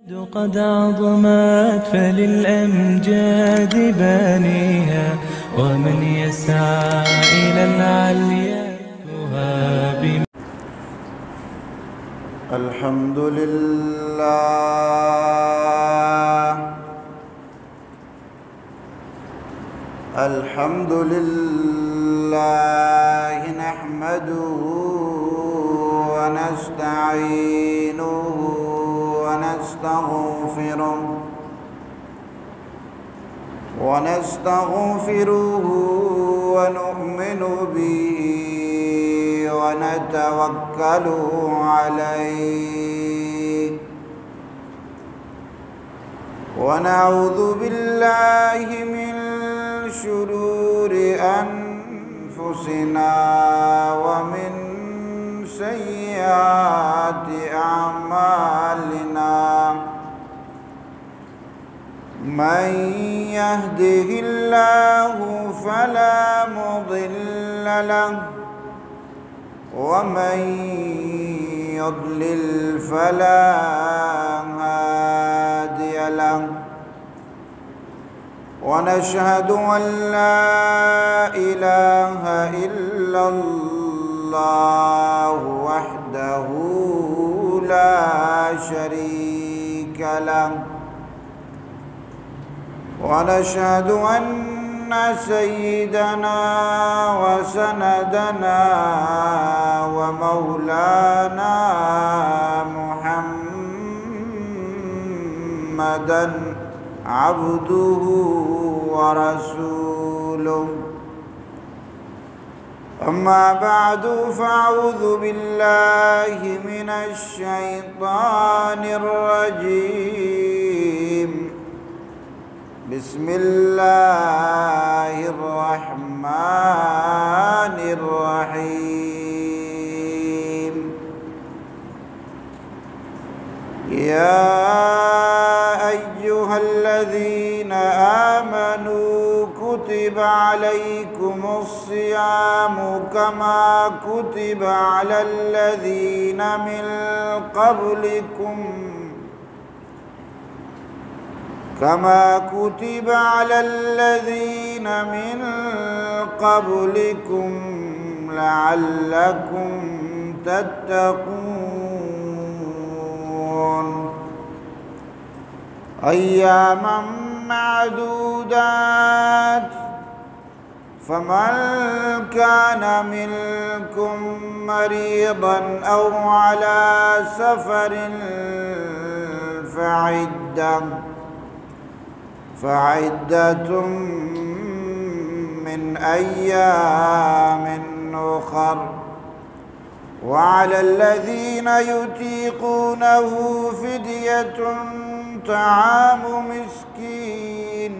قد عظمت فللأمجاد بانيها، ومن يسعى إلى العليا يهاب. الحمد لله. الحمد لله نحمده ونستعينه ونستغفره، ونستغفره ونؤمن به ونتوكل عليه، ونعوذ بالله من شرور أنفسنا ومن سيئات أعمالنا. من يهده الله فلا مضل له، ومن يضلل فلا هادي له. ونشهد أن لا إله إلا الله وحده لا شريك له، ونشهد أن سيدنا وسندنا ومولانا محمدا عبده ورسوله. أما بعد، فأعوذ بالله من الشيطان الرجيم. بسم الله الرحمن الرحيم. يا أيها الذين آمنوا كتب عليكم الصيام كما كتب على الذين من قبلكم، كما كتب على الذين من قبلكم لعلكم تتقون. أياما معدودات، فمن كان منكم مريضا أو على سفر فعدة، فعدة من أيام أخر، وعلى الذين يطيقونه فدية طعام مسكين،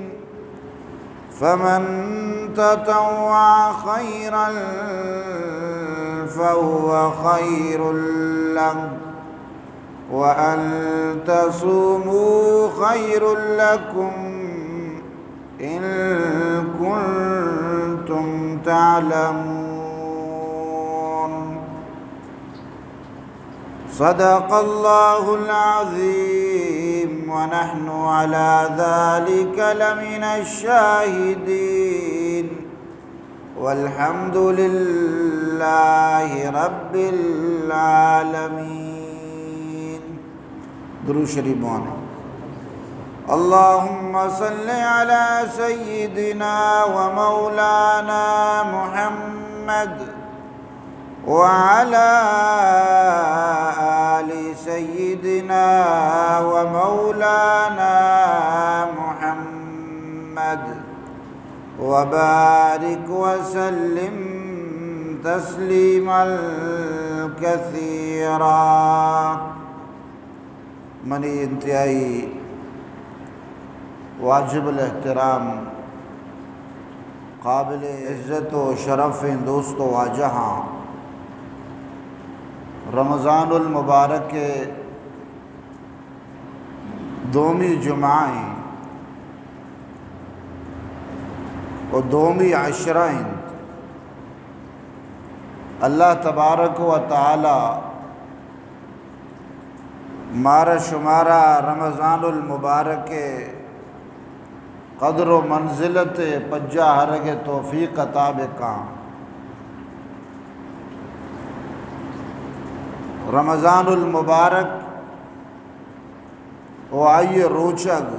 فمن تطوع خيرا فهو خير له، وأن تصوموا خير لكم إن كنتم تعلمون. صدق الله العظيم، ونحن على ذلك لمن الشاهدين، والحمد لله رب العالمين. درود شریف بوانیں۔ اللهم صل على سيدنا ومولانا محمد وعلى آل سيدنا ومولانا محمد وبارك وسلم تسليما كثيرا. منی انتہائی واجب الاحترام، قابل عزت و شرفیں دوست و واجہاں، رمضان المبارک ءِ دومی جمعہ ایں و دومی عشرہ انت۔ اللہ تبارک و تعالی مارا شمارا رمضان المبارک ءِ قدر و منزلت ءِ پجا آرگ ءِ توفیق عطا بکاں۔ رمضان المبارک و آئی ءِ روچگ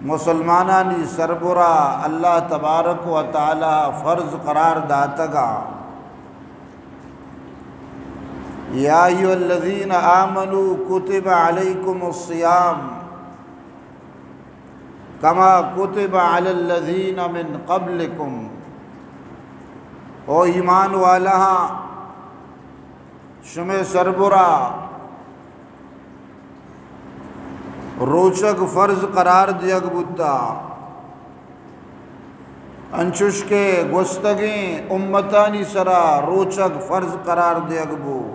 مسلمانانی سربرا اللہ تبارک و تعالی فرض قرار داتگا۔ یا ایھا الذین آمنوا کتب علیکم الصیام کما کتب علی الذین من قبلکم، او ایمان والاہاں، شمے سربرا روچگ فرض قرار دیگ بوتا، انچوش کہ گوستگیں امتانی سرا روچگ فرض قرار دیگ بو۔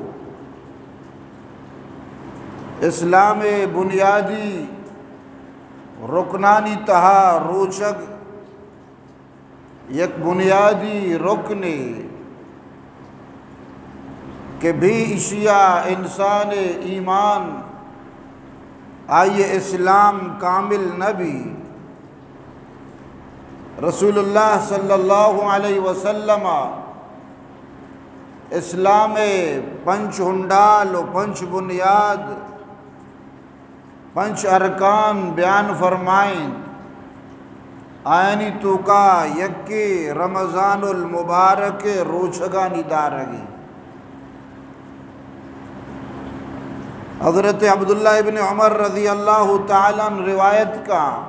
اسلام ءِ بنیادی رکنانی تہا روچگ یک بنیادی رکنے کہ بے اشیا انسان ءِ ایمان، آئی ءِ اسلام کامل نہ بی۔ رسول اللہ صلی اللہ علیہ وسلم ءَ اسلام ءِ پنچ ہنڈال و پنچ بنیاد، پنچ ارکان بیان فرمائینت، آیانی توکا یکے رمضان المبارک ءِ روچگانی دارگی۔ حضرت عبداللہ ابن عمر رضی اللہ تعالی عنہ روایت کا،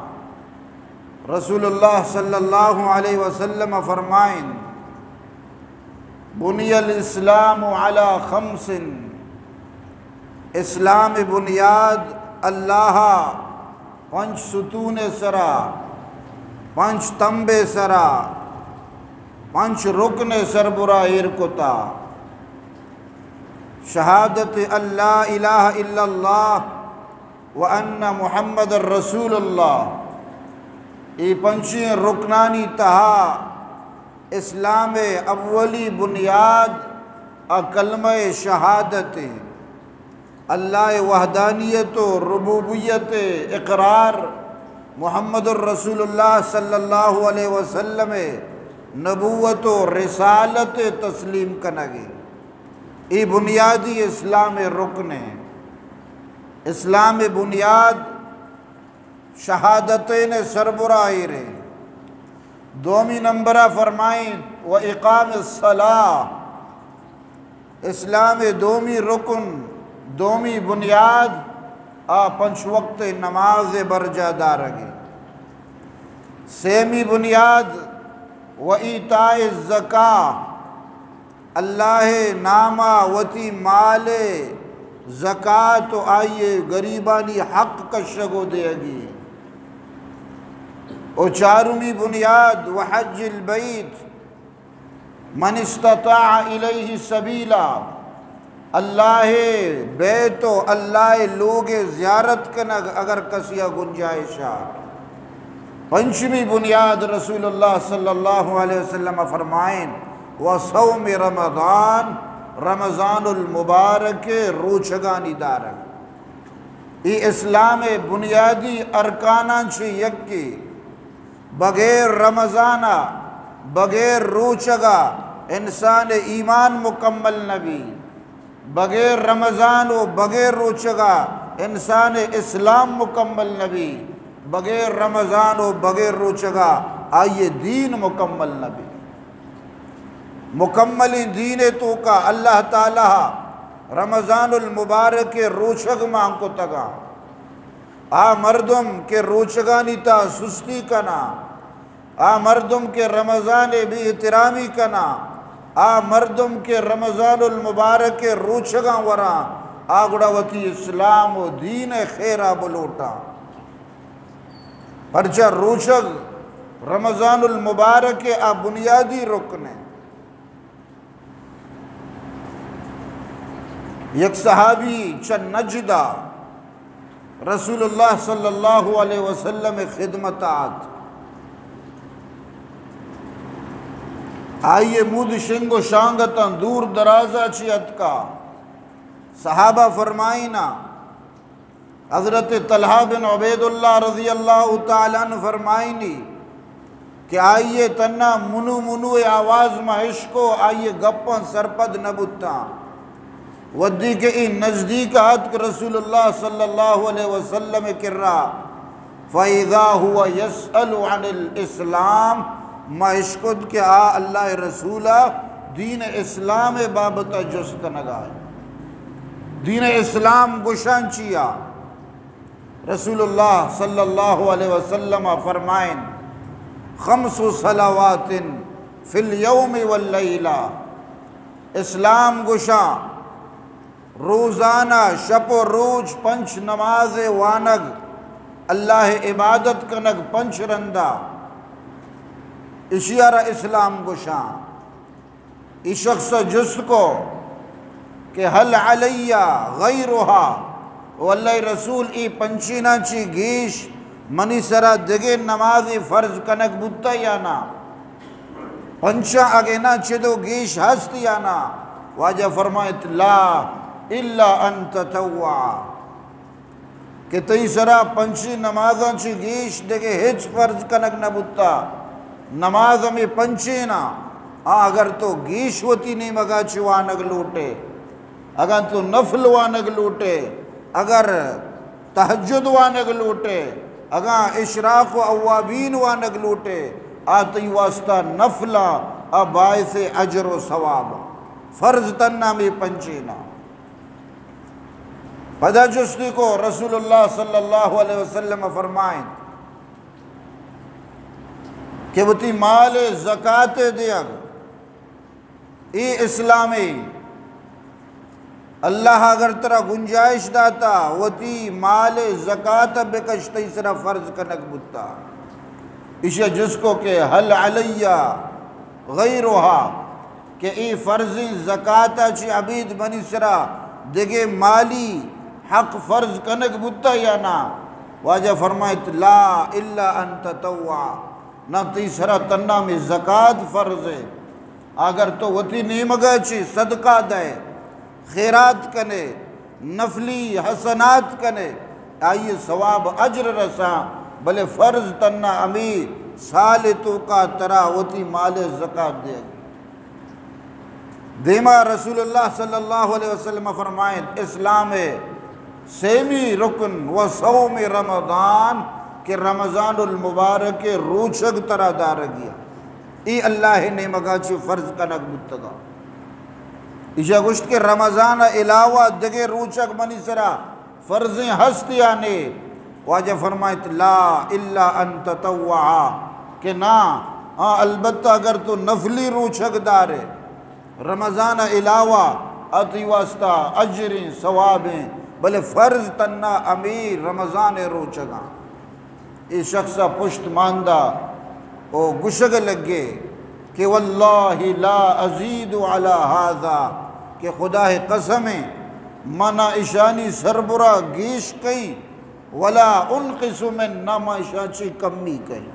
رسول اللہ صلی اللہ علیہ وسلم فرمائن، بنی الاسلام علی خمس، اسلام بنیاد اللہ پنچ ستون سرا، پنچ تمبے سرا، پنچ رکن سربرا ایر کتا۔ شہادت ان لا الہ الا اللہ و ان محمد رسول اللہ، اے پنچیں رکنانی تہا اسلام ءِ اولی بنیاد ءَ کلمہ شہادت ءَ، اللہ ءِ وحدانیت و ربوبیت ءِ اقرار، محمد الرسول اللہ صلی اللہ علیہ وسلم ءِ نبوت و رسالت ءِ تسلیم کنگ ءَ۔ اے بنیادی اسلام ءِ رکن ءَ۔ اسلام ءِ بنیاد شہادتین ءِ سربرا ایر ءَ۔ دومی نمبر ءَ فرمائیں، و اقام الصلاۃ، اسلام ءِ دومی رکن، دومی بنیاد آ پنچ وقت نماز ءِ برجا دارگ ءَ۔ سیمی بنیاد و ایتاء الزکاۃ، اللہ ءِ نام ءَ وتی مال ءِ زکات و آئی ءِ گریبانی حق کشگ و دیگی۔ و چارمی بنیاد و حج البیت، من استطاع الیہ سبیلا، اللہ ءِ بیت و اللہ ءِ لوگ ءِ زیارت کنگ اگر کسی ءَ گنجائش ءَ۔ پنچمی بنیاد رسول اللہ صلی اللہ علیہ وسلم فرمائیں، و صوم رمضان، رمضان المبارک ءِ روچگانی دارگ۔ اے اسلام ءِ بنیادی ارکاناں چہ یکے۔ بغیر رمضان ءَ، بغیر روچگ ءَ انسان ءِ ایمان مکمل نہ بی۔ بغیر رمضان و بغیر روچگ ءَ انسان ءِ اسلام مکمل نہ بی۔ بغیر رمضان و بغیر روچگ ءَ آئی ءِ دین مکمل نہ بی۔ مکملیں دین ءِ توکا اللہ تعالی ءَ رمضان المبارک ءِ روچگ مان کتگاں۔ آ مردم کہ روچگانی تہا سستی کناں، آ مردم کہ رمضان ءِ بے احترامی کناں، آ مردم کہ رمضان المبارک ءِ روچگاں وراں، آ گڑا وتی اسلام و دین ءِ خیر ءَ بلوٹاں۔ پرچا روچگ رمضان المبارک ءِ آ بنیادی رکن ءَ۔ یک صحابی چہ نجد ءَ رسول اللہ صلی اللہ علیہ وسلم ءِ خدمت ءَ آت۔ آئی ءِ مود شنگ و شانگ اتاں، دور دراز ءَ چہ اتکا۔ صحابہ فرمائینا، حضرت طلحہ بن عبید اللہ رضی اللہ تعالی عنہ فرمائینی کہ آئیے تنا منو منو آواز ما اشکو، آئیے گپاں سرپد نہ بوتاں۔ ودی کہ ای نزدیک آتک رسول اللہ صلی اللہ علیہ وسلم کرا، فَإِذَا هُوَ يَسْأَلُ عَنِ الْإِسْلَامِ، ما اشکت کہ آ اللہ رسول دین اسلام بابت جست کنگا۔ دین اسلام گشان چیا؟ رسول اللہ صلی اللہ علیہ وسلم فرمائن، خمس صلوات فی الیوم واللیلہ، اسلام گشاں روزانہ شپ و روچ پنچ نماز وانگ، اللہ عبادت کنگ پنچ رندا، اشیارا اسلام گشاں۔ ای شخص جست کو کہ هل علی غیرها، او اللہ رسول، ای پنچینا چی گیش منی سرا دگے نمازی فرض کنگ بوتا یا نا؟ پنچاں اگے نا چدو گیش ہست یا نا؟ واجہ فرمائت، لا، الا ان تطوع، کہ تئی سرا پنچیں نمازاں چہ گیش دگہ ہچ فرض کنگ نہ بوتا۔ نماز ہمے پنچیں نا۔ ہاں، اگر تو گیش وتی نیمگا چہ وانگ لوٹے، اگاں تو نفل وانگ لوٹے، اگر تہجد وانگ لوٹے، اگاں اشراق و اوابین وانگ لوٹے، آ تئی واسطہ نفلا، آ باعث اجر و ثواب۔ فرض تنا ہمے پنچیں نا۔ پدا جستی کو، رسول اللہ صلی اللہ علیہ وسلم فرمائیں کہ وتی مال زکات دیگ، ای اسلامی، اللہ اگر ترا گنجائش داتا، وتی مال زکات بکش، تئی سرا فرض کنگ بوتا۔ ایشا جس کو کہ هل علی غیرها، کہ ای فرضیں زکاتا چی ابید منی سرا دگہ مالی حق فرض کنگ بوتا یا نا؟ واجہ فرمائت، لا، الا ان تطوع، نہ، تئی سرا تنا ہمے زکات فرض ہے۔ اگر تو وتی نیمگا چی صدقہ دے، خیرات کنے، نفلی حسنات کنے، آئی ثواب اجر رساں، بلے فرض تنا ہمے سال توکا ترا وتی مال زکات دے۔ دیما رسول اللہ صلی اللہ علیہ وسلم فرمائیں، اسلام سیمی رکن و صوم رمضان، کہ رمضان المبارک روچگ ترا دارگیا۔ ای اللہ نیمگا چی فرض کنگ بوتگا۔ ایشا گوشت کہ رمضان علاوہ دگہ روچگ منی سرا فرضیں ہست یا نے؟ واجہ فرمائت، لا، الا ان تطوع، کہ نا، ہاں، البتہ اگر تو نفلی روچگ دارے، رمضان علاوہ آ تئی واسطہ اجریں ثوابیں، بلے فرض تنا ہمے رمضان روچگاں۔ اے شخص ء پشت ماندا او گشگ لگے کہ واللہ لا ازید علی ھذا، کہ خدا ء قسم ء من اشانی سربرا گیش کئی، ولا انقص من، نہ من اشان چی کمی کئی،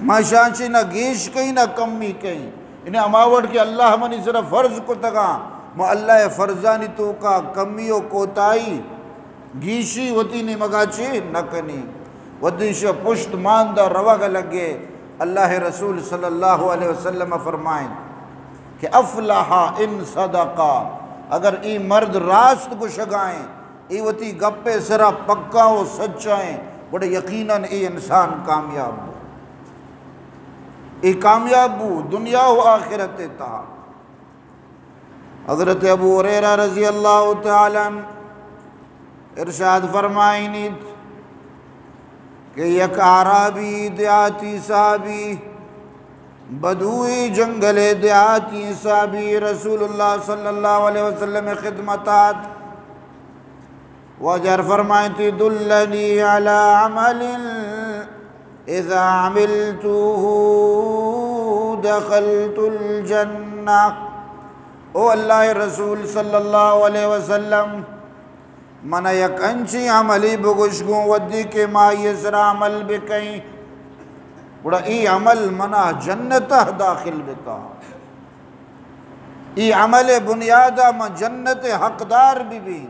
من اشان چی نہ گیش کئی نہ کمی کئی۔ یعنی ہما وڑ کہ اللہ منی سرا فرض کتگاں، من اللہ ء فرضانی توکا کمی و کوتاہی گیشی وتی نیمگا چی نہ کنی۔ ودیش پشت ماندا روگ لگے۔ اللہ رسول صلی اللہ علیہ وسلم فرمائیں کہ افلح ان صدق، اگر ای مرد راست گشگائیں، ای وتی گپے سرا پکا و سچائیں، گڑا یقیناً ای انسان کامیاب بو، ای کامیاب بو دنیا و آخرت تہا۔ حضرت ابو ہریرہ رضی اللہ تعالی عنہ ارشاد فرمائینیت کہ یک اعرابی دیہاتی صحابی، بدوی جنگل دیہاتی صحابی رسول اللہ صلی اللہ علیہ وسلم خدمتات واجہ فرمائیت، دلنی علی عمل اذا عملته دخلت الجنہ۔ او اللہ رسول صلی اللہ علیہ وسلم، منا یک انچیں عملی بگوش گوں ودی کہ ما یہ سرا عمل بکئیں، گڑا ای عمل منا جنتہ داخل بکا۔ ای عمل بنیادا ما جنت حقدار بہ بیں۔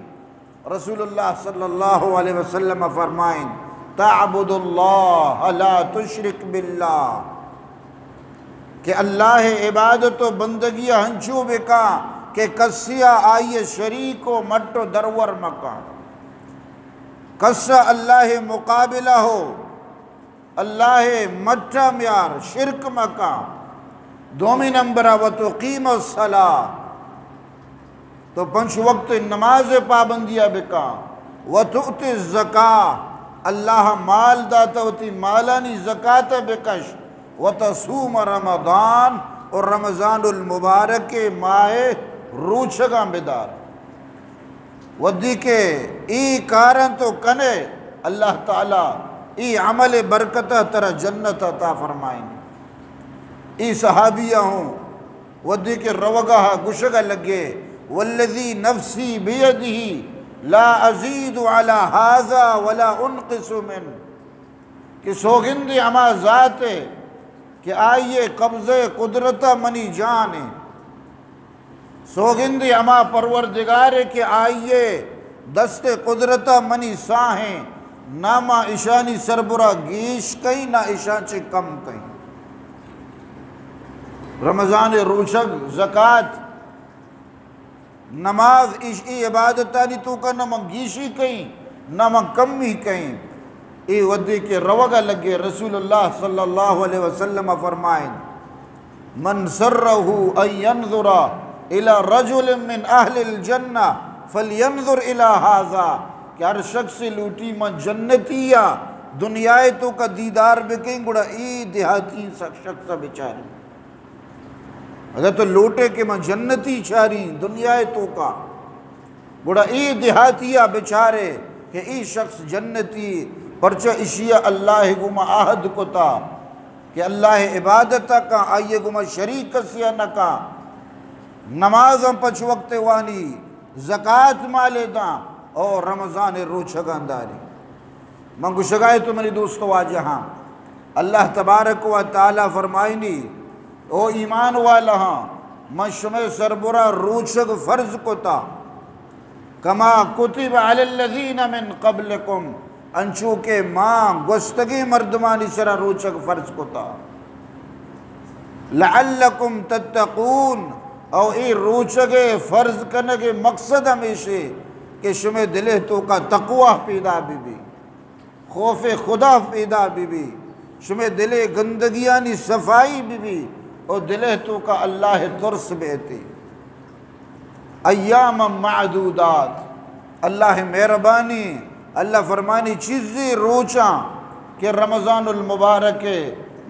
رسول اللہ صلی اللہ علیہ وسلم فرمائیں، تعبد اللہ لا تشرک باللہ، کہ اللہ عبادت و بندگی ہنچو بکا کہ کسیا آئی شریک و مٹ و درور مکا، کسا اللہ مقابلہ ہو، اللہ مٹا میار، شرک مکا۔ دومی نمبر، و تقیم الصلاۃ، تو پنچ وقت نماز پابندیا بکا، و تؤتی الزکاۃ، اللہ مال داتا وتی مالانی زکات بکش، و تصوم رمضان، اور رمضان المبارک ماہ روچگاں بدار۔ ودی کہ ای کاراں تو کنے، اللہ تعالی ای عمل برکتہ ترا جنت عطا فرمائیں۔ ای صحابیہ ہوں ودی کہ روگا گشگا لگے، والذی نفسی بیدہ لا ازید علی ھذا ولا انقص منہ، کہ سوگندی ہما ذات کہ آئیے قبضہ قدرت منی جان ہے۔ سوگندی ہما پروردگار کہ آئیے دست قدرت منی ساہیں، نہ ما اشانی سربرا گیش کئیں، نہ اشان چہ کم کئیں۔ رمضان روچگ، زکات، نماز، اش ای عبادتانی توکا نہ من گیشی کئیں، نہ من کمی کئیں۔ ای ودی کہ روگا لگے، رسول اللہ صلی اللہ علیہ وسلم فرمائیں، من سرہ ان ینظر الی رجل من اہل الجنہ فلینظر الی ھذا، کہ ہر شخص لوٹی من جنتی یا دنیا توکا دیدار بکیں، گڑا ای دیہاتی شخص بچاری۔ اگر تو لوٹے کہ من جنتی چاری دنیا توکا، گڑا ای دیہاتیا بچارے کہ ای شخص جنتی، پرچہ اشیا اللہ گوما عہد کتا کہ اللہ عبادت کا، آئیے گوما شریک کسیا نہ کا، نماز ہم پنچ وقت وانی، زکات مال داں، اور رمضان روچگاں داری۔ من گشگائے تو منی دوست واجہاں، اللہ تبارک و تعالی فرمائنی، او ایمان والہاں، من شمے سربرا روچگ فرض کتا، کما کتب علی الذین من قبلکم، انچو کہ ما گوستگیں مردمانی سرا روچگ فرض کتا، لعلکم تتقون، او اے روچگ فرض کنگ مقصد ہمیشے کہ شمے دل توکا تقوی پیدا بی بی۔ خوف خدا پیدا بہ بی، شمے دلے گندگیانی صفائی بہ بی، او دلے توکا اللہ ترس بیتے۔ ایام معدودات، اللہ مہربانی، اللہ فرمانی چیزی روچاں کہ رمضان المبارک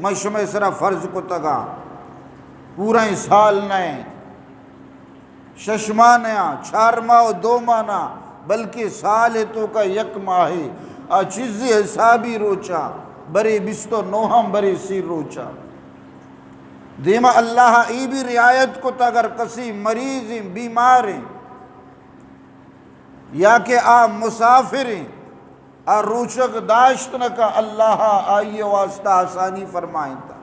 من شمے سرا فرض کتگا، پورا سال نئے۔ شش ماہ نیا، چار ماہ و دو ماہ نا، بلکہ سال توکا یک ماہے، آ چیزی حسابی روچا، برے بیست و نوہم، برے سی روچا۔ دیما اللہ ای بھی رعایت کتا، اگر کسی مریض ہیں، بیمار ہیں، یا کہ آ مسافر ہیں، آ روچگ داشت نہ کا، اللہ آئی واسطہ آسانی فرمائنتا۔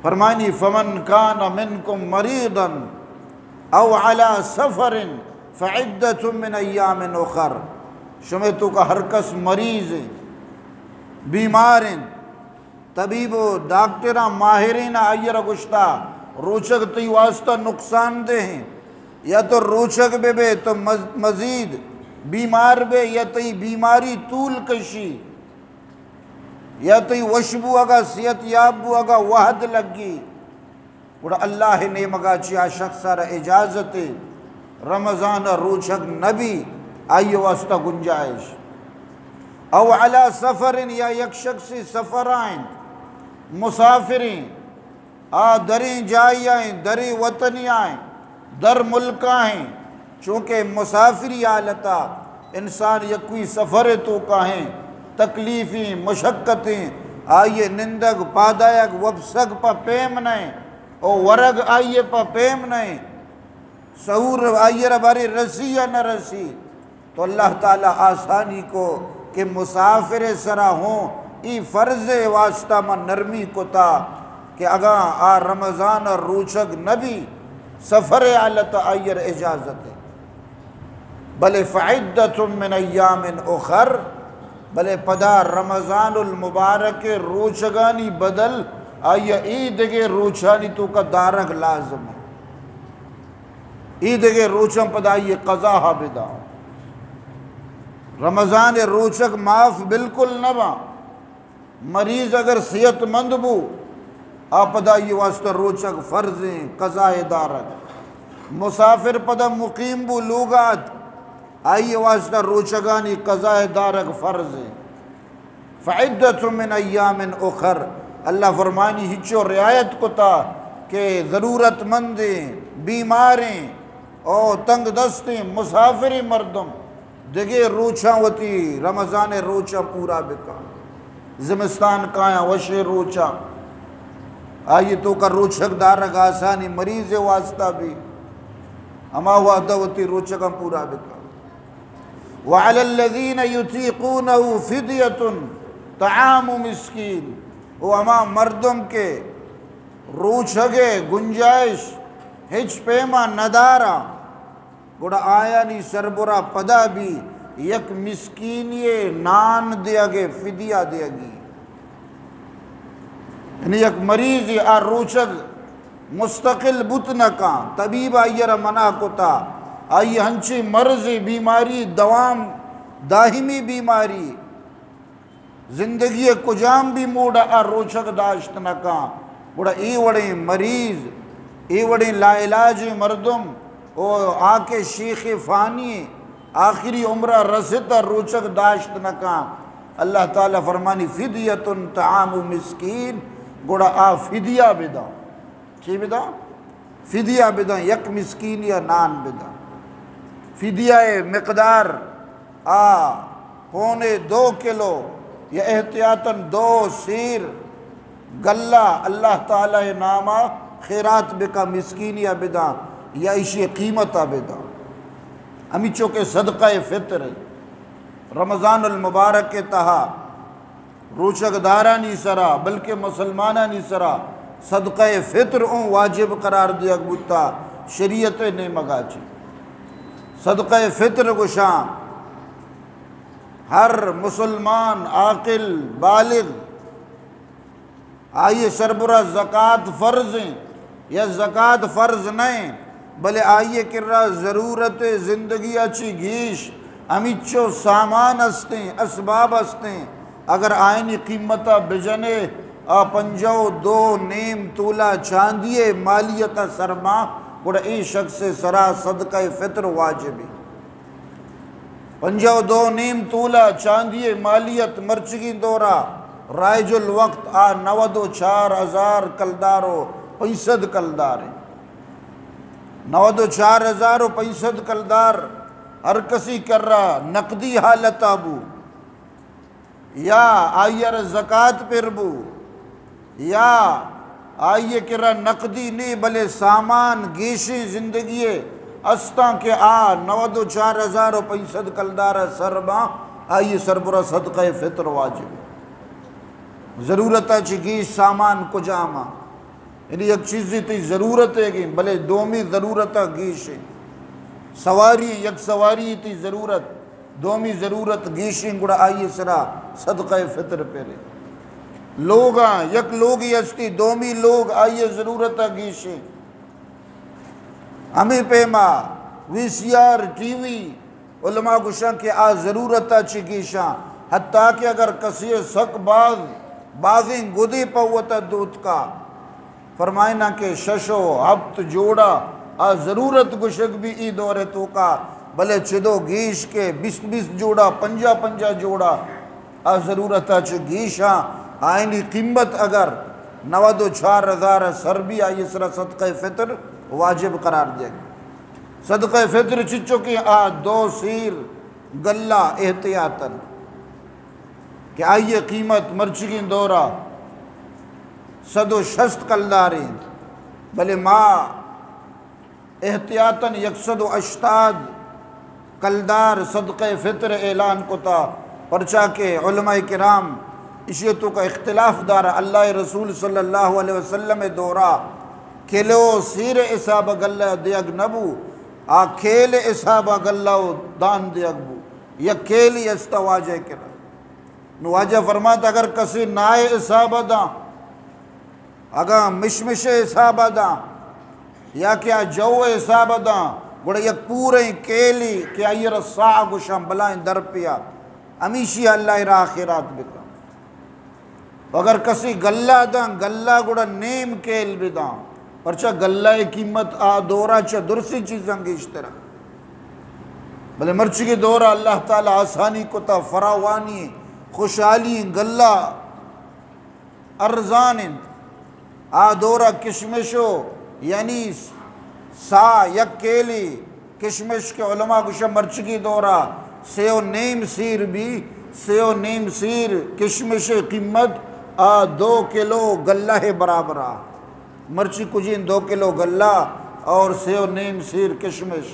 فرمانی، فمن کان منکم مریضا او علی سفر فعدۃ من ایام اخر۔ شمے توکا ہر کس مریض ہیں، بیمار ہیں، طبیب و ڈاکٹراں ماہرین آئی را گوشتا، روچگ تئی واسطہ نقصان دہ ہیں، یا تو روچگ بہ بے تو مز-، مزید بیمار بے، یا تئی بیماری طول کشی، یا تئی وش بوگا، صحت یاب بوگا وہد لگی۔ گڑا اللہ نیمگا چیا شخص را اجازت رمضان روچگ نبی، آئی واسطہ گنجائش۔ او علی سفر، یا یک شخص سفر آئیں، مسافریں، آ دریں جائی آئیں، دریں وطنی آئیں، در ملک آئیں، چونکہ مسافری حالتا انسان یکوئی سفر توکا ہیں، تکلیفیں، مشقتیں، آئیے نندگ، پادایگ، وپسگ پہ پیم نئے، او ورگ آئیے پہ پیم نئے، سحور آئیے را بارے رسی یا نہ رسی، تو اللہ تعالی آسانی کو کہ مسافر سرا ہوں، ای فرض واسطہ من نرمی کتا کہ اگاں آ رمضان روچگ نبی، سفر حالت آئیر اجازت ہے۔ بلے فعدة من ایام اخر، بلے پدا رمضان المبارک روچگانی بدل آئی ءَ اے دگہ روچانی توکا دارگ لازم ہے۔ اے دگہ روچاں پدا آئی قضا ہا بدا۔ رمضان روچگ معاف بالکل نہ باں۔ مریض اگر صحت مند بو، آ پدا آئی واسطہ روچگ فرض ہیں، قضا دارگ۔ مسافر پدا مقیم بو لوگات، آئی واسطہ روچگانی قضا دارگ فرض ہیں۔ فعدة من ایام اخر، اللہ فرمانی ہچو رعایت کتا کہ ضرورت مندیں، بیماریں او تنگ دستیں مسافریں مردم دگہ روچاں وتی رمضان ءِ روچاں پورا بکن۔ زمستان کایاں وشیں روچاں، آئی توکا روچگ دارگ آسانی مریض ءِ واسطہ بھی، ہما وہدہ وتی روچگاں پورا بکن۔ وعلی الذین یطیقونہ فدیۃ طعام مسکین، او ہما مردم کہ روچگ ءِ گنجائش ہچ پیما نداراں، گڑا آیانی سربرا پدا بھی یک مسکینی نان دیگ ءِ فدیہ دیگی۔ یعنی یک مریضے آ روچگ مستقل بوت نہ کاں، طبیب آئی را منع کتا، آئی ہنچیں مرضے، بیماری، دوام، دائمی بیماری، زندگی ءِ کجام بھی موڈ ءَ آ روچگ داشت نہ کاں، گڑا اے وڑیں مریض، اے وڑیں لاعلاجیں مردم، او آ کہ شیخ فانی آخری عمرہ رستا روچگ داشت نہ کاں، اللہ تعالی فرمانی فدیۃ طعام مسکین، گڑا آ فدیہ بداں۔ چی بداں؟ فدیہ بداں، یک مسکین یا نان بداں۔ فدیہ ءِ مقدار آ پونے دو کلو یا احتیاطاً دو سیر گلہ اللہ تعالی ءِ ناما خیرات بکا، مسکینی ءَ بداں یا ایشی قیمت ءَ بداں۔ ہمیچو کہ صدقہ فطر رمضان المبارک ءِ تہا روچگ دارانی سرا، بلکہ مسلمانانی سرا صدقہ فطر اوں واجب قرار دیگ بوتا شریعت ءِ نیمگا چی۔ صدقہ فطر گوشاں ہر مسلمان عاقل بالغ آئی سربرا زکات فرض ہیں یا زکات فرض نہ ہیں، بلے آئی کرا ضرورت زندگی چی گیش ہمیچو سامان استیں، اسباب استیں، اگر آئینی قیمت بجنے آ پنجاہ و دو نیم تولہ چاندی مالیت سرما، گڑا اے شخص سرا صدقہ فطر واجب ہے۔ پنجاہ و دو نیم تولہ چاندی مالیت مرچگیں دورا رائج الوقت آ نود و چار ہزار کلدار و پنچ سد کلدار ہے۔ نود و چار ہزار و پنچ سد کلدار ہر کسی کرا نقدی حالت بو۔ یا آئی ءَ را زکات پر بو، یا آئی ءِ کرا نقدی نے بلے سامان گیشیں زندگی ءِ استاں کہ آ نود و چار ہزار و پنچ سد کلدار ءَ سر باں، آئی ءِ سربرا صدقہ فطر واجب۔ ضرورت ءَ چہ گیش سامان کجام آں؟ یعنی یک چیزے تئی ضرورت ہے کہ بلے دومی ضرورت گیش ہے۔ سواری، یک سواری تئی ضرورت، دومی ضرورت گیشیں، گڑا آئی سرا صدقہ فطر پرے۔ لوگاں، یک لوگی ہستی، دومی لوگ آئی ضرورت گیشیں۔ ہمیں پیما وی سی آر، ٹی وی، علماء گوشاں کہ آ ضرورت ءَ چہ گیشاں، حتیٰ کہ اگر کسے سک باز، بازیں گدے پہ وت ءَ دوتکا، فرمائنا کہ شش و ہپت جوڑا آ ضرورت گوشگ بی ای دور ءِ توکا، بلے چدو گیش کہ بیست بیست جوڑا، پنجاہ پنجاہ جوڑا، آ ضرورت ءَ چہ گیشاں، آئینی قیمت اگر نود و چار ہزار ءَ سر بی، آئی سرا صدقہ فطر واجب قرار دیگ۔ صدقہ فطر چچو کہ آ دو سیر گلہ احتیاطاً کہ آئی قیمت مرچگیں دورا صد و شست کلدار انت، بلے ما احتیاطاً یک سد و ہشتاد کلدار صدقہ فطر اعلان کتا، پرچا کہ علماء کرام اشی توکا اختلاف دارا۔ اللہ رسول صلی اللہ علیہ وسلم دورا کلو سیر حساب گلہ دیگ نبو، آ کیل حساب گلہ و دان دیگ بو۔ یک کیلی است واجہ کرا۔ نو واجہ فرمات، اگر کسی نائے حساب داں، اگاں مشمش حساب داں، یا کہ آ جو حساب داں، گڑا یک پوریں کیلی کہ آئی را سا گوشاں، بلائیں درپیا، ہمیشی اللہ راہ خیرات بکن۔ اگر کسی گلہ داں، گلہ گڑا نیم کیل بداں، پرچا گلہ قیمت آ دورا چہ درسی چیزاں گیشتر۔ بلے مرچگی دورا اللہ تعالی آسانی کتا، فراوانی، خوشحالی، گلہ ارزان انت۔ آ دورا کشمشو، یعنی سا یک کیلی کشمش کہ علماء گوشہ مرچگی دورا سے و نیم سیر بی، سے و نیم سیر کشمش قیمت آ دو کلو گلہ برابر آ۔ مرچی کجین دو کلو گلہ اور سے و نیم سیر کشمش۔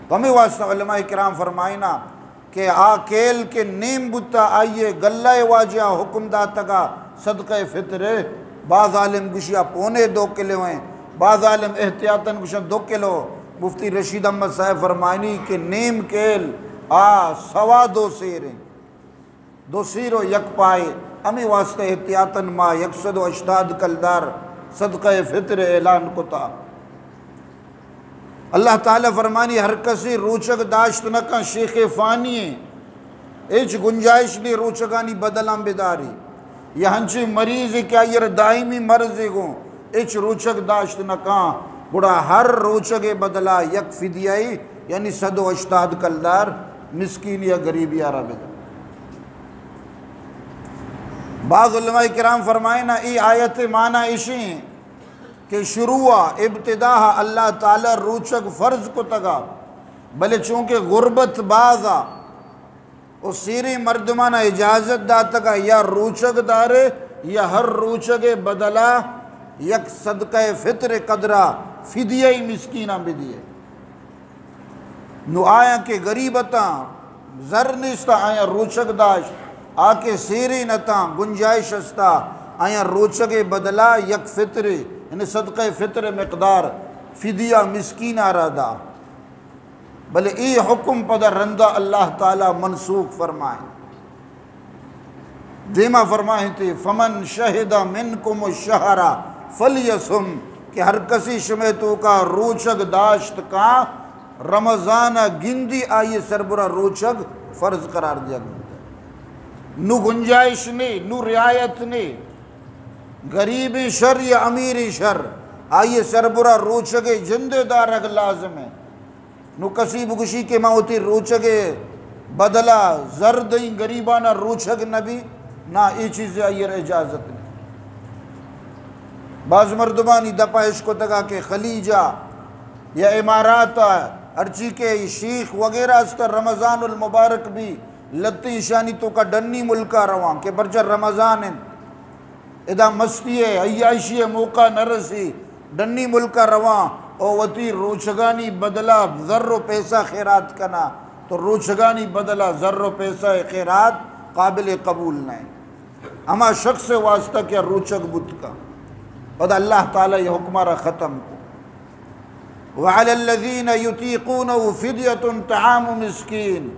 تو ہمیں واسطہ علماء کرام فرمائنا کہ آ کیل کہ نیم بوتا، آئیے گلہ واجہ حکم داتگا صدقہ فطر۔ بعض عالم گوشیا پونے دو کلو ہیں، بعض عالم احتیاطاً گوشن دو کلو۔ مفتی رشید احمد صاحب فرمائنی کہ نیم کیل آ سوا دو سیر ہیں، دو سیر و یک پائے۔ ہمیں واسطہ احتیاطاً ما یک سد و ہشتاد کلدار صدقہ فطر اعلان کتا۔ اللہ تعالی فرمانی، ہر کسی روچگ داشت نہ کن، شیخ فانی ہیں، ہچ گنجائش نہیں روچگانی بدلاں بداری۔ یا ہنچیں مریض کہ آئی را دائمی مرض گوں، ہچ روچگ داشت نہ کن، گڑا ہر روچگ بدلا یک فدیہ، یعنی سد و ہشتاد کلدار مسکین یا غریبی آرا بدن۔ بعض علماء کرام فرمائنا، ای آیت معنی اشیں کہ شروع ء، ابتدا ء اللہ تعالی روچگ فرض کتگا، بلے چونکہ غربت باز ء و سیریں مردماں اجازت داتگا یا روچگ دارے یا ہر روچگ بدلا یک صدقہ فطر قدرا فدیہ مسکیناں بدیے۔ نو آیاں کہ غریب اتاں، زر نیستا، آیاں روچگ داشت، آ کہ سیرین اتاں، گنجائش استا، آیاں روچگ بدلا یک فطرے، یعنی صدقہ فطر مقدار فدیہ مسکین آرا دا۔ بلے اے حکم پدا رندا اللہ تعالی منسوخ فرمائیں۔ دیما فرمائنتے، فمن شہد منکم الشہر فلیصم، کہ ہر کسی شمے توکا روچگ داشت کا رمضان گندی، آئی سربرا روچگ فرض قرار دیا گیا۔ نو گنجائش نے، نو رعایت نے، غریبیں شر یا امیریں شر، آئی سربرا روچگ جندے دارگ لازم ہے۔ نو کسی بگوشی کہ ما وتی روچگ ء بدلا زر دئیں غریبانا روچگ نبی، نا، اے چیز آئی را اجازت نہیں۔ بعض مردمانی دپا اش کتگا کہ خلیجا یا امارات ء ہرچی کہ شیخ وغیرہ است رمضان المبارک بھی لتی ایشانی توکا ڈنی ملکا رواں کہ برجا رمضان انت۔ ادا مستی ء عیاشی ء موقع نہ رسی، ڈنی ملک ء رواں او وتی روچگانی بدلا زر و پیسہ خیرات کنا، تو روچگانی بدلا زر و پیسہ خیرات قابل قبول نہ انت۔ ہما شخص ء واسطہ کہ روچگ بوت کا، پدا اللہ تعالی یہ حکمہ را ختم کو۔ وعلی الذین یطیقونہ فدیۃ طعام مسکین۔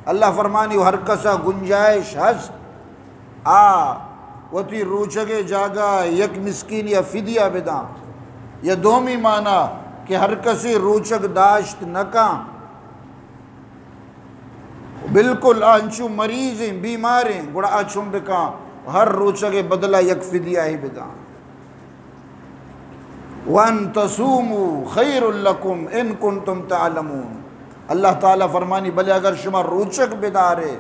اللہ فرمانی، ہر کسا گنجائش ہست، آ وتی روچگ ء جاگہ یک مسکین یا فدیہ بداں۔ یا دومی معنی کہ ہر کسی روچگ داشت نہ کاں، بالکل آ انچو مریضیں، بیماریں، گڑا آ چون بکاں، ہر روچگ ء بدلا یک فدیہ ہی بداں۔ وان تصوموا خیر لکم ان کنتم تعلمون۔ اللہ تعالی فرمانی، بلے اگر شما روچگ بدارے،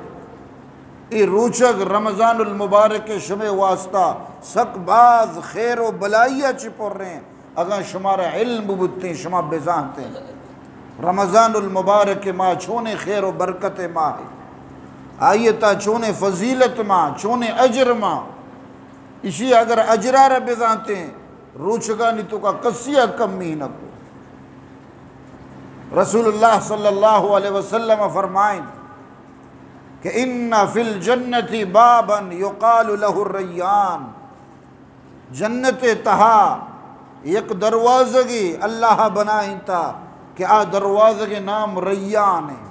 اے روچگ رمضان المبارک شمے واسطہ سک باز خیر و بلائی چی پریں، اگاں شمارا علم بوتیں، شما بزانتیں۔ رمضان المبارک ماہ چونیں خیر و برکت ماہ، آئی تا چونیں فضیلت ماہ، چونیں اجر ماہ۔ اشی اگر اجرا را بزانتیں، روچگانی توکا کسی ء کمی نہ کو۔ رسول اللہ صلی اللہ علیہ وسلم فرمائیں کہ ان فی الجنۃ بابا یقال لہ الریان، جنت تہا یک دروازگے اللہ بنائینتا کہ آ دروازگ نام ریان ہے۔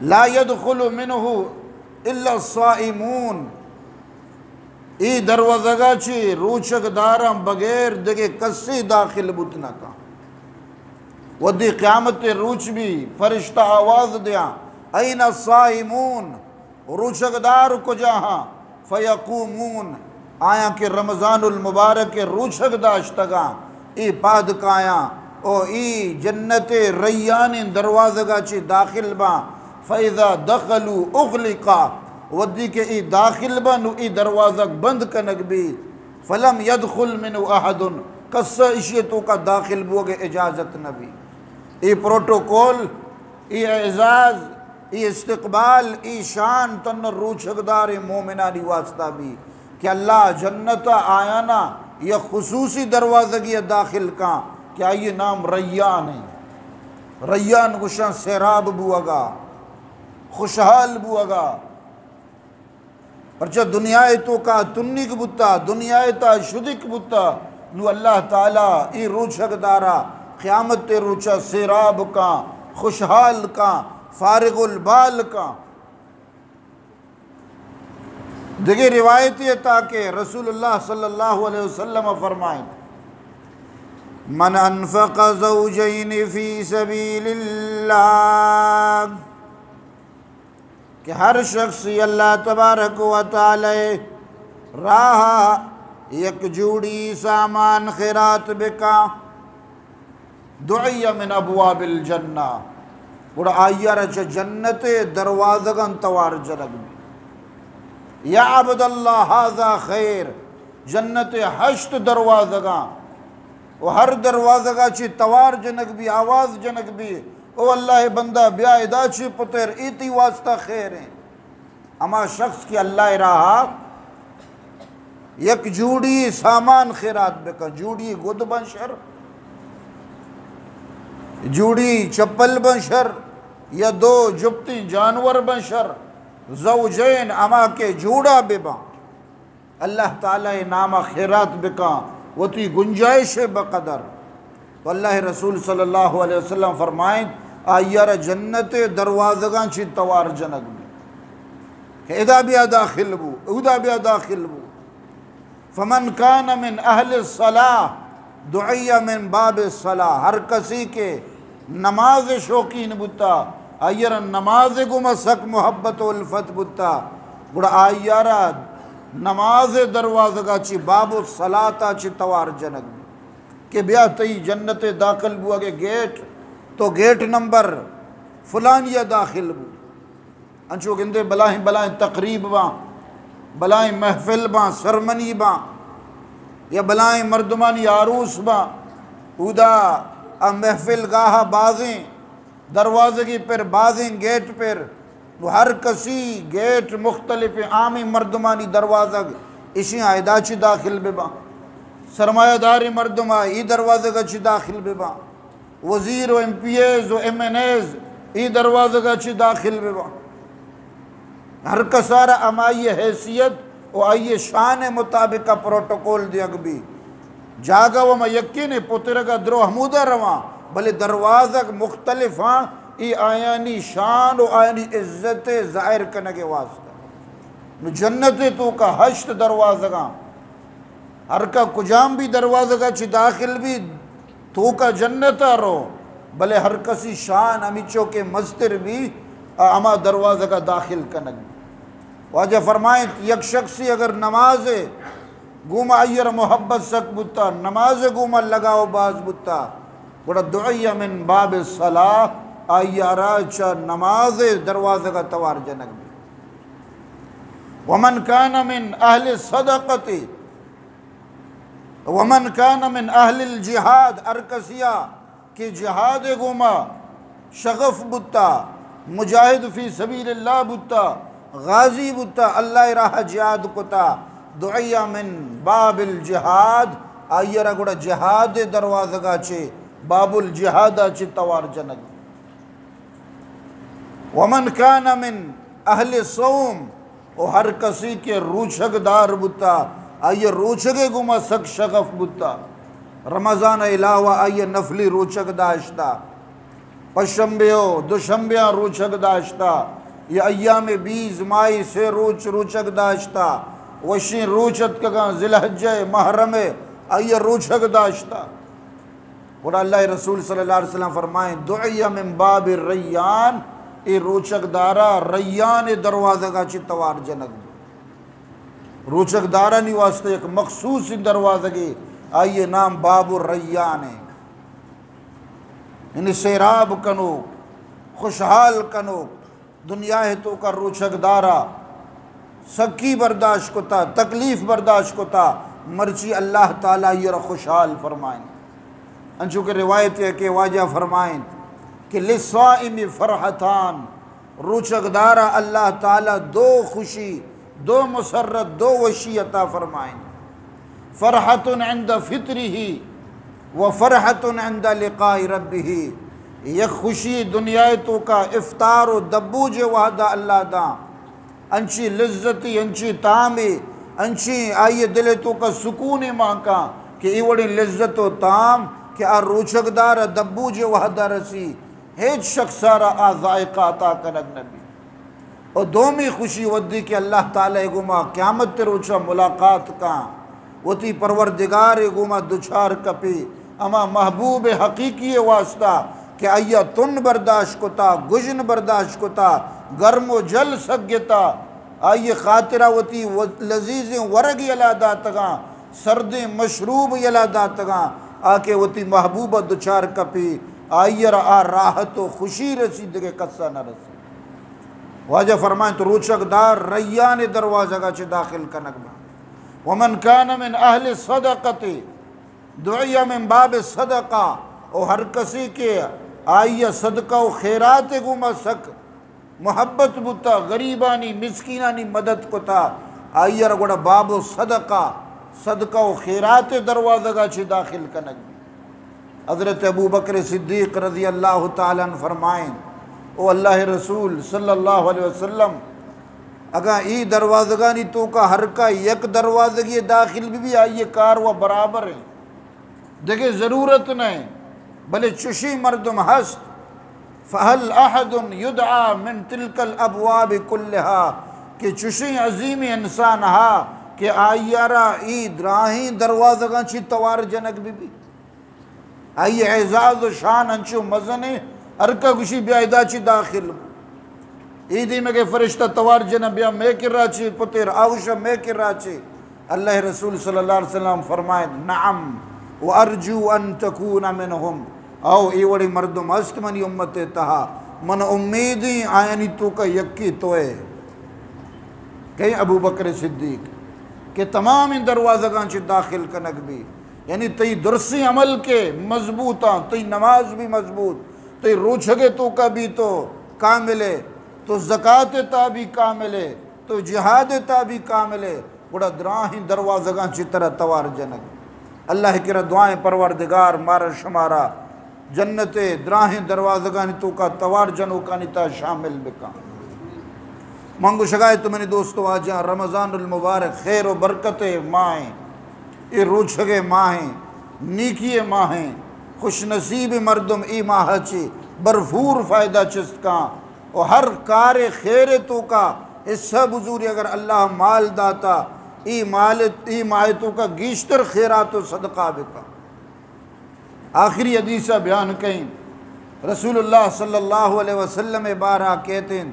لا يدخل منه الا الصائمون۔ ای دروازگا چی روچگ داراں بغیر دگہ کسی داخل بوت نہ کن۔ ودی قیامت روچ بھی فرشتہ آواز دیاں، این الصائمون؟ روچگدار کجا ہاں؟ فیقومون، آیاں کہ رمضان المبارک روچگ داشتگاں، اے پاد کایاں او اے جنت ریان دروازگا چی داخل باں۔ فاذا دخلوا اغلقا، ودی کہ اے داخل باں نو اے دروازگ بند کنگ بی۔ فلم يدخل منه احد، کس اشی توکا داخل بوگ اجازت نبی۔ اے پروٹوکول، اے اعزاز، اے استقبال، اے شان تن روچگدار مومنانی واسطہ بی کہ اللہ جنت آیانا یا خصوصی دروازگی داخل کاں کہ آئی نام ریان ہے۔ ریان گوشاں سیراب بوگا، خوشحال بوگا۔ پرچہ دنیا توکا تنیگ بوتا، دنیا تا شدک بوتا، نو اللہ تعالی ای روچگ دارا قیامت روچا سیراب کاں، خوشحال کاں، فارغ البال کاں۔ دگہ روایتی تا کہ رسول اللہ صلی اللہ علیہ وسلم فرمائیں، من انفق زوجین فی سبیل اللہ، کہ ہر شخص اللہ تبارک و تعالی راہ یک جوڑی سامان خیرات بکا، دعی من ابواب الجنہ، گڑا آئی را چہ جنت دروازگان توار جنگ بی۔ یا عبد اللہ، ھذا خیر، جنت ہشت دروازگاں، و ہر دروازگا چی توار جنگ بی، آواز جنگ بی، او اللہ بندہ، بیا ادا چی پتر، ای تی واسطہ خیر ہیں۔ ہما شخص کہ اللہ راہا یک جوڑی سامان خیرات بکن، جوڑی گد بن شر، جوڑی چپل بن شر، یا دو جپتیں جانور بن شر، زوجین، ہما کہ جوڑا بباں۔ اللہ تعالی نام خیرات بکاں وتی گنجائش بقدر۔ تو اللہ رسول صلی اللہ علیہ وسلم فرمائیں، آئی را جنت دروازگاں چی توار جنگ بی کہ ادا بیا داخل بو، ادا بیا داخل بو۔ فمن کان من اہل الصلاح دعی من باب الصلاح، ہر کسی کہ نماز شوقین بوتا، آئی را نماز گوما سک محبت و الفت بوتا، گڑا آئی را نماز دروازگا چی باب الصلاح چی توار جنگ بی کہ بیا تئی جنت داخل بوگے گیٹ، تو گیٹ نمبر فلانی داخل بو۔ انچو گندے بلاہیں بلاہیں تقریب باں، بلاہیں محفل باں، سرمنی باں، یا بلاہیں مردمانی آروس باں، اودا آ محفل گاہ بازیں، دروازگی پر بازیں گیٹ پر، نو ہر کسی گیٹ مختلف عامی مردمانی دروازگ، اشی آئیدا چی داخل بباں، سرمایہ داری مردم ای دروازگ چی داخل بباں۔ وزیر و ایم پی ایز و ایم این ایز ای دروازگا چی داخل بباں۔ ہر کسارا ہمائی حیثیت و آئی شان مطابق پروٹوکول دیگ بی۔ جاگہ و ما یقین پترگا درو ہمودا رواں، بلے دروازگ مختلف ہاں، ای آیانی شان و آیانی عزت ظاہر کنگ واسطہ۔ نو جنت توکا ہشت دروازگاں، ہر کا کجام بھی دروازگا چی داخل بی، توکا جنت ء رو، بلے ہر کسی شان ہمیچو کہ مستر بی، آ ہما دروازگ ء داخل کنگ بی۔ واجہ فرمائیں، یک شخصی اگر نماز گوما آئی ء محبت سک بوتا، نماز گوما لگاؤ باز بوتا، گڑا دعی من باب الصلاح، آئی ء را چہ نماز دروازگ ء توار جنگ بی۔ ومن کان من اہل الصدقۃ، ومن کان من اہل الجہاد، ہر کسیا کہ جہاد گوما شغف بوتا، مجاہد فی سبیل اللہ بوتا، غازی بوتا، اللہ راہ جہاد کتا، دعی من باب الجہاد، آئی را گڑا جہاد دروازگا چے، باب الجہاد چے توار جنگ۔ ومن کان من اہل صوم، و ہر کسی کہ روچگ دار بوتا، آئی ء روچگ ء گوما سک شغف بوتا۔ رمضان ء علاوہ آئی ء نفلی روچگ داشتا۔ پشنبے و دوشنبیاں روچگ داشتا۔ یا ایام بیز ماہی سے روچ روچگ داشتا۔ وشیں روچ اتکگاں ذی الحجہ ء محرم ء آئی ء روچگ داشتا۔ گڑا اللہ ء رسول صلی اللہ علیہ وسلم فرمائیں، دعی من باب الریان، اے روچگ دارا ریان ء دروازگا چی توار جنگ بو۔ روچگ دارانی واسطہ یک مخصوص دروازگے، آئی ء نام باب الریان ہے۔ یعنی سیراب کنوک، خوشحال کنوک، دنیا ء توکا روچگ دارا سکی برداشت کتا، تکلیف برداشت کتا، مرچی اللہ تعالی آئی را خوشحال فرمائیں۔ انچو کہ روایت ہے کہ واجہ فرمائیں کہ للصائم فرحتان، روچگ دارا اللہ تعالی دو خوشی، دو مسرت، دو وشی عطا فرمائیں۔ فرحة عند فطره و فرحة عند لقاء ربه۔ یک خوشی دنیا ء توکا افطار و دبوج ء وہدا اللہ داں۔ انچی لذتی، انچی تامی، انچی آئی ء دل ء توکا سکون مان کاں کہ اے وڑیں لذت و تام کہ آ روچگ دار ء دبوج ء وہدا رسی۔ ہچ شخص ء را آ ذائقہ عطا کنگ نہ بیت۔ و دومی خوشی ودی کہ اللہ تعالی ء گوما قیامت ء روچا ملاقات کاں، وتی پروردگار ء گوما دچار کپی، ہما محبوب حقیقی ء واسطہ کہ آئی ء تن برداشت کتا، گژن برداشت کتا، گرم و جل سگتا، آئی ء خاطرا وتی و-، لذیذیں ورگ یلا داتگاں، سردیں مشروب یلا داتگاں، آ کہ وتی محبوب ء دچار کپی، آئی ء را آ راحت و خوشی رسی، دگہ کس ء نہ رسی۔ واجہ فرمائیں تو روچگ دار ریان ء دروازگ ء چہ داخل کنگ باں۔ ومن کان من اہل الصدقۃ دعی من باب الصدقہ، او ہر کسی کہ آئی ء صدقہ و خیرات ء گوما سک محبت بوتا، غریبانی، مسکینانی مدد کتا، آئی ء را گڑا باب و صدقہ، صدقہ و خیرات ء دروازگ ء چہ داخل کنگ۔ حضرت ابوبکر صدیق رضی اللہ تعالی عنہ فرمائیں، او اللہ ء رسول صلی اللہ علیہ وسلم، اگاں ای دروازگانی توکا ہر کا یک دروازگی داخل بہ بی، آئی ء کار و برابر ہیں۔ دگہ ضرورت نہ، بلے چشیں مردم ہست، فہل احد یدعی من تلک الابواب کلہا، کہ چشیں عظیمیں انسان ہا کہ آئی ء را ای دراہیں دروازگاں چی توار جنگ بہ بی۔ آئی اعزاز و شان انچو مزنیں، ہر کا گوشی بیا ادا چی داخل بو۔ اے دیمگے فرشتہ توار جناں، بیا مئے کرا چے پتر، آ گوشاں مئے کرا چے۔ اللہ رسول صلی اللہ علیہ وسلم فرمائیت، نعم، و ارجو ان تکون منهم، او اے وڑیں مردم ہست منی امت ء تہا، من امیدیں آیانی توکا یکے تو ئے۔ کئے؟ ابوبکر صدیق، کہ تمامیں دروازگاں چہ داخل کنگ بی۔ یعنی تئی درسیں عمل کہ مضبوطاں، تئی نماز بھی مضبوط، تئی روچگ ء توکا بھی تو کامل ئے، تو زکات ء تا بھی کامل ئے، تو جہاد ء تا بھی کامل ئے، گڑا دراہیں دروازگاں چہ ترا توار جنگ۔ اللہ ء کرا دعائیں، پروردگار مارا شمارا جنت ء دراہیں دروازگانی توکا توار جنوکانی تہا شامل بکن۔ من گوشگا اتوں منی دوست و واجہاں، رمضان المبارک خیر و برکت ء ماہ ایں، اے روچگ ء ماہ ایں، نیکی ء ماہ ایں، خوش نصیب مردم اے ماہ ء چہ بھرپور فائدہ چست کاں و ہر کار خیر ء توکا حصہ بزوری۔ اگر اللہ مال داتا، اے مال، اے ماہ ء توکا گیشتر خیرات و صدقہ بکن۔ آخری حدیث ء بیان کئیں، رسول اللہ صلی اللہ علیہ وسلم ء بارہ کہتے ہیں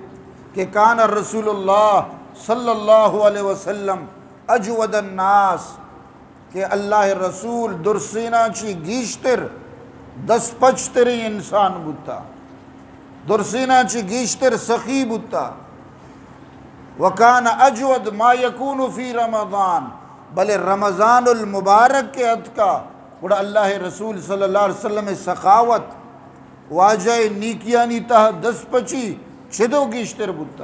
کہ کان رسول اللہ صلی اللہ علیہ وسلم اجود الناس، کہ اللہ رسول درسیناں چی گیشتر دست پچ تریں انسان بوتا، درسیناں چی گیشتر سخی بوتا۔ وکان اجود ما یکون فی رمضان، بلے رمضان المبارک کے اتکا، گڑا اللہ رسول صلی اللہ علیہ وسلم سخاوت، واجہ نیکیانی تہ دست پچی چدو گیشتر بوتا۔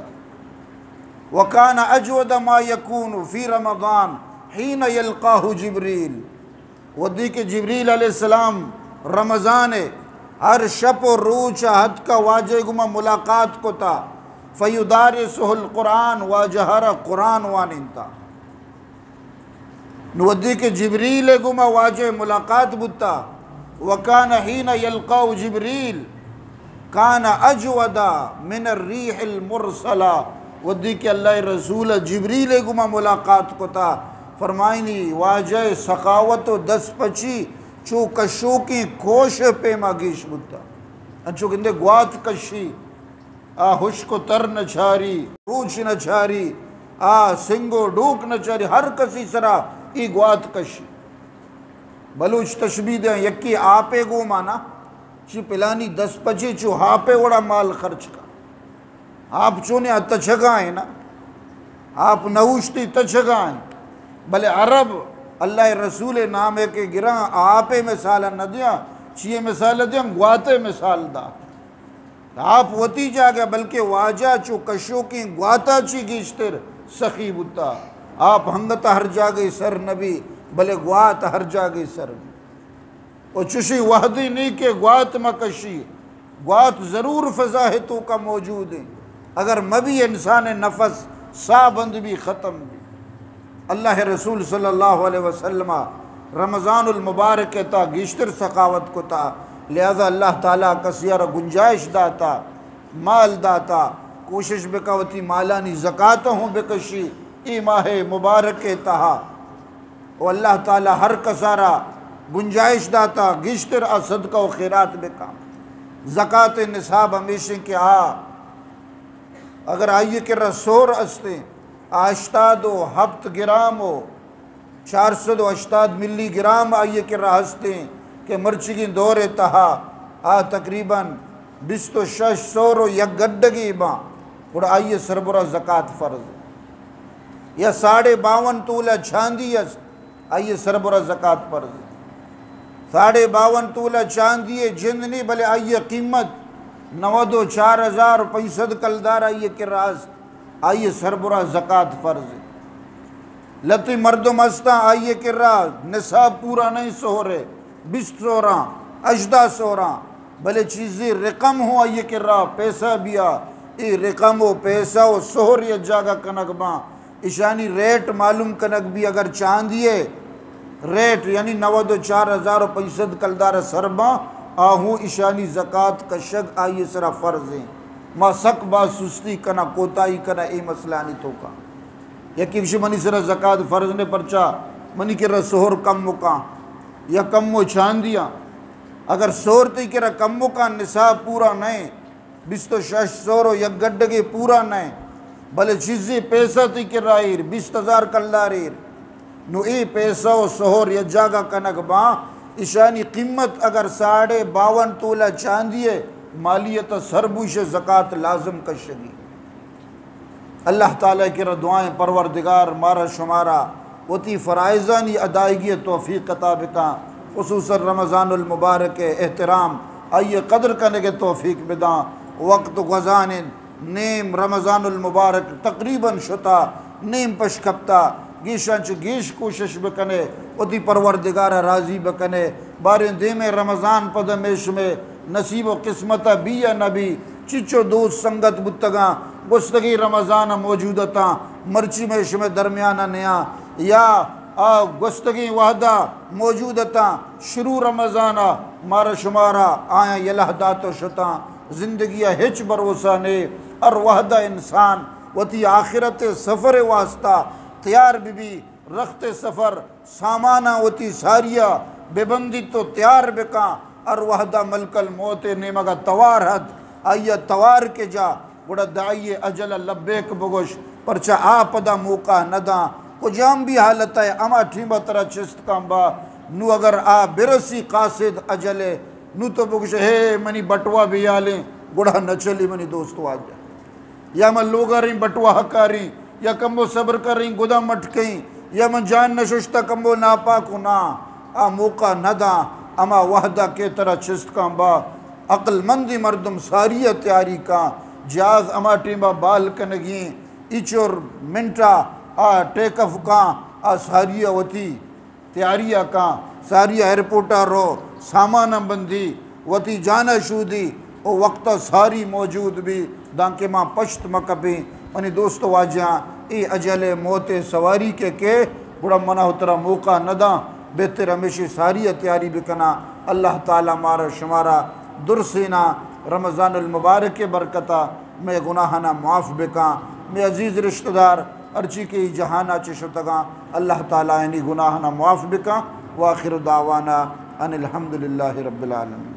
وکان اجود ما یکون فی رمضان حین یلقاہ جبریل، ودی کہ جبریل علیہ السلام رمضان ء ہر شپ و روچ ء اتکا واجہ گما ملاقات کتا، فیدارسہ القرآن، واجہ را قرآن وانینتا۔ نو ودی کہ جبریل گوما واجہ ملاقات بوتا، وکان حین یلقاء جبریل کان اجود من الریح المرسلہ۔ ودی کہ اللہ رسول جبریل گوما ملاقات کتا، فرمائنی واجہ سخاوت و دست پچی چو کشوکیں کوش پیما گیش بوتا۔ انچو گندے گوات کشی، آ ہشک و تر نچاری، روچ نچاری، آ سنگ و ڈوک نچاری، ہر کسی سرا ای گوات کشی۔ بلوچ تشبیہ دے، یکی آپے گوما نا، چی پلانی دست پچے چو آپے وڑا مال خرچ کا۔ آپ چونے آ تچگا ہیں نا، آپ نوشتی تچگا ہیں۔ بلے عرب اللہ رسول نام ہے کہ گراں آپے مثال نہ دیاں، چیے مثال دیاں، گواتے مثال دا۔ آپ وتی جاگہ، بلکہ واجہ چو کشوکیں گواتا چی گیشتر سخی بوتا۔ آپ ہنگت ہر جاگہ سر نبی، بلے گوات ہر جاگہ سر بی۔ و چشی وحدی نی کہ گوات مکشی، گوات ضرور فضا ہے تو کا موجود ہیں، اگر مبی انسان نفس سا بند بھی ختم بھی۔ اللہ رسول صلی اللہ علیہ وسلم رمضان المبارک تا گیشتر سخاوت کتا، لہذا اللہ تعالی کسیار گنجائش داتا، مال داتا، کوشش بکا وتی مالانی زکات ہوں بکشی ای ماہ مبارک تہا۔ و اللہ تعالی ہر کسارا گنجائش داتا گیشتر آ صدقہ و خیرات بکا۔ زکات نصاب ہمیشیں کہ آ اگر آئی کرا سور استیں، آ ہشتاد و ہپت گرام و چار سد و ہشتاد ملی گرام آئی کرا ہستیں کہ مرچگیں دور تہا آ تقریباً بیست و شش سور و یک گڈگی باں، گڑا آئی سربرا زکات فرض۔ یا ساڑھے باون تولہ چاندی است، آئی سربرا زکات فرض۔ ساڑھے باون تولہ چاندی جند نی، بلے آئی قیمت نود و چار ہزار و پنچ سد کلدار آئی کرا است، آئی سربرا زکات فرض۔ لتی مردم استاں، آئی کرا نصاب پورا نہیں، سہرے بیست سوراں، ہژدہ سوراں، بلے چیزی رقم ہوں آئی کرا پیسہ بیا، ای رقم و پیسہ و سہر یک جاگہ کنگ باں، اشانی ریٹ معلوم کنگ بی۔ اگر چاندی ریٹ یعنی نود و چار ہزار و پنچ سد کلدار سر باں، آہوں اشانی زکات کشگ آئی سرا فرض ہیں۔ ما سک باز سستی کنا، کوتاہی کنا اے مسئلہ آنی توکا۔ یکی گوشی منی سرا زکات فرض نے، پرچا منی کرا سہر کم مکاں یا کم و چاندیاں۔ اگر سہر تی کرا کم مکاں، نصاب پورا نئے، بیست و شش سور و یک گڈگے پورا نئے، بلے چیزی پیسہ تی کرا ایر، بیست ہزار کلدار ایر، نو اے پیسہ و سہر یک جاگہ کنگ باں، اشانی قیمت اگر ساڑھے باون تولہ چاندی ہے، مالیت سربوش زکات لازم کشگی۔ اللہ تعالی کرا دعائیں، پروردگار مارا شمارا وتی فرائضانی ادائیگی توفیق عطا بکاں، خصوصاً رمضان المبارک احترام، آئی قدر کنگ توفیق بداں۔ وقت گوزان انت، نیم رمضان المبارک تقریباً شتا، نیم پش کپتا، گیشاں چہ گیش کوشش بکنے، وتی پروردگار راضی بکنے۔ باریں دیمے رمضان پد میشمے نصیب و قسمت بی یا نبی، چچو دوست سنگت بوتگاں، گوستگیں رمضان ء موجود اتاں، مرچی مئے شمئے درمیان ء نیاں، یا آ گوستگیں وہد ء موجود اتاں، شروع رمضان ء مارا شمارا آیاں یلہ دات و شتاں۔ زندگی ء ہچ بھروسہ نے، ہر وہد ء انسان وتی آخرت ء سفر ء واسطہ تیار بہ بی۔ رخت سفر ساماناں وتی ساریا بہ بندیت و تیار بکاں، ہر وہدا ملک الموت نیمگا توار ہت، آئیا توار کہ جا، گڑا دعی اجل لبیک بگوش، پرچا آ پدا موقع نداں۔ کجام بھی حالت ہے، ہما ٹیمبا ترا چست کاں با، نو اگر آ برسی قاصد اجل ہے، نو تو بگوش، ہے منی بٹوا بیالیں، گڑا نہ چلی منی دوست واجہ۔ یا من لوگا رئیں بٹوا ہکاریں، یا کمو صبر کریں گدا مٹکیں، یا من جان نہ ششتا کمو ناپاک و نا، آ موقع نہ داں۔ ہما وہدا کہ ترا چست کاں با، عقل مندیں مردم ساری ء تیاری کاں، جہاز ہما ٹیمبا بال کنگی ایں، ایچور منٹا آ ٹیک اف کاں، آ ساری ء وتی تیاری ء کاں، ساری ایئرپورٹ ء رو، سامان ء بندی، وتی جان ء شودی، او وقت ء ساری موجود بی، دانکہ ما پشت مہ کپیں۔ منی دوست واجہاں، اے اجل ء موت ء سواری کہ کہ گڑا منا و ترا موقع نہ داں، بہتر ہمیشی ساری ء تیاری بکناں۔ اللہ تعالی مارا شمارا درسینا رمضان المبارک ء برکتا مئے گناہانا معاف بکاں۔ مئے عزیز رشتہ دار ہرچی کہ ای جہانا چہ شتگاں، اللہ تعالی آیانی گناہانا معاف بکاں۔ وآخر دعوانا ان الحمد للہ رب العالمین۔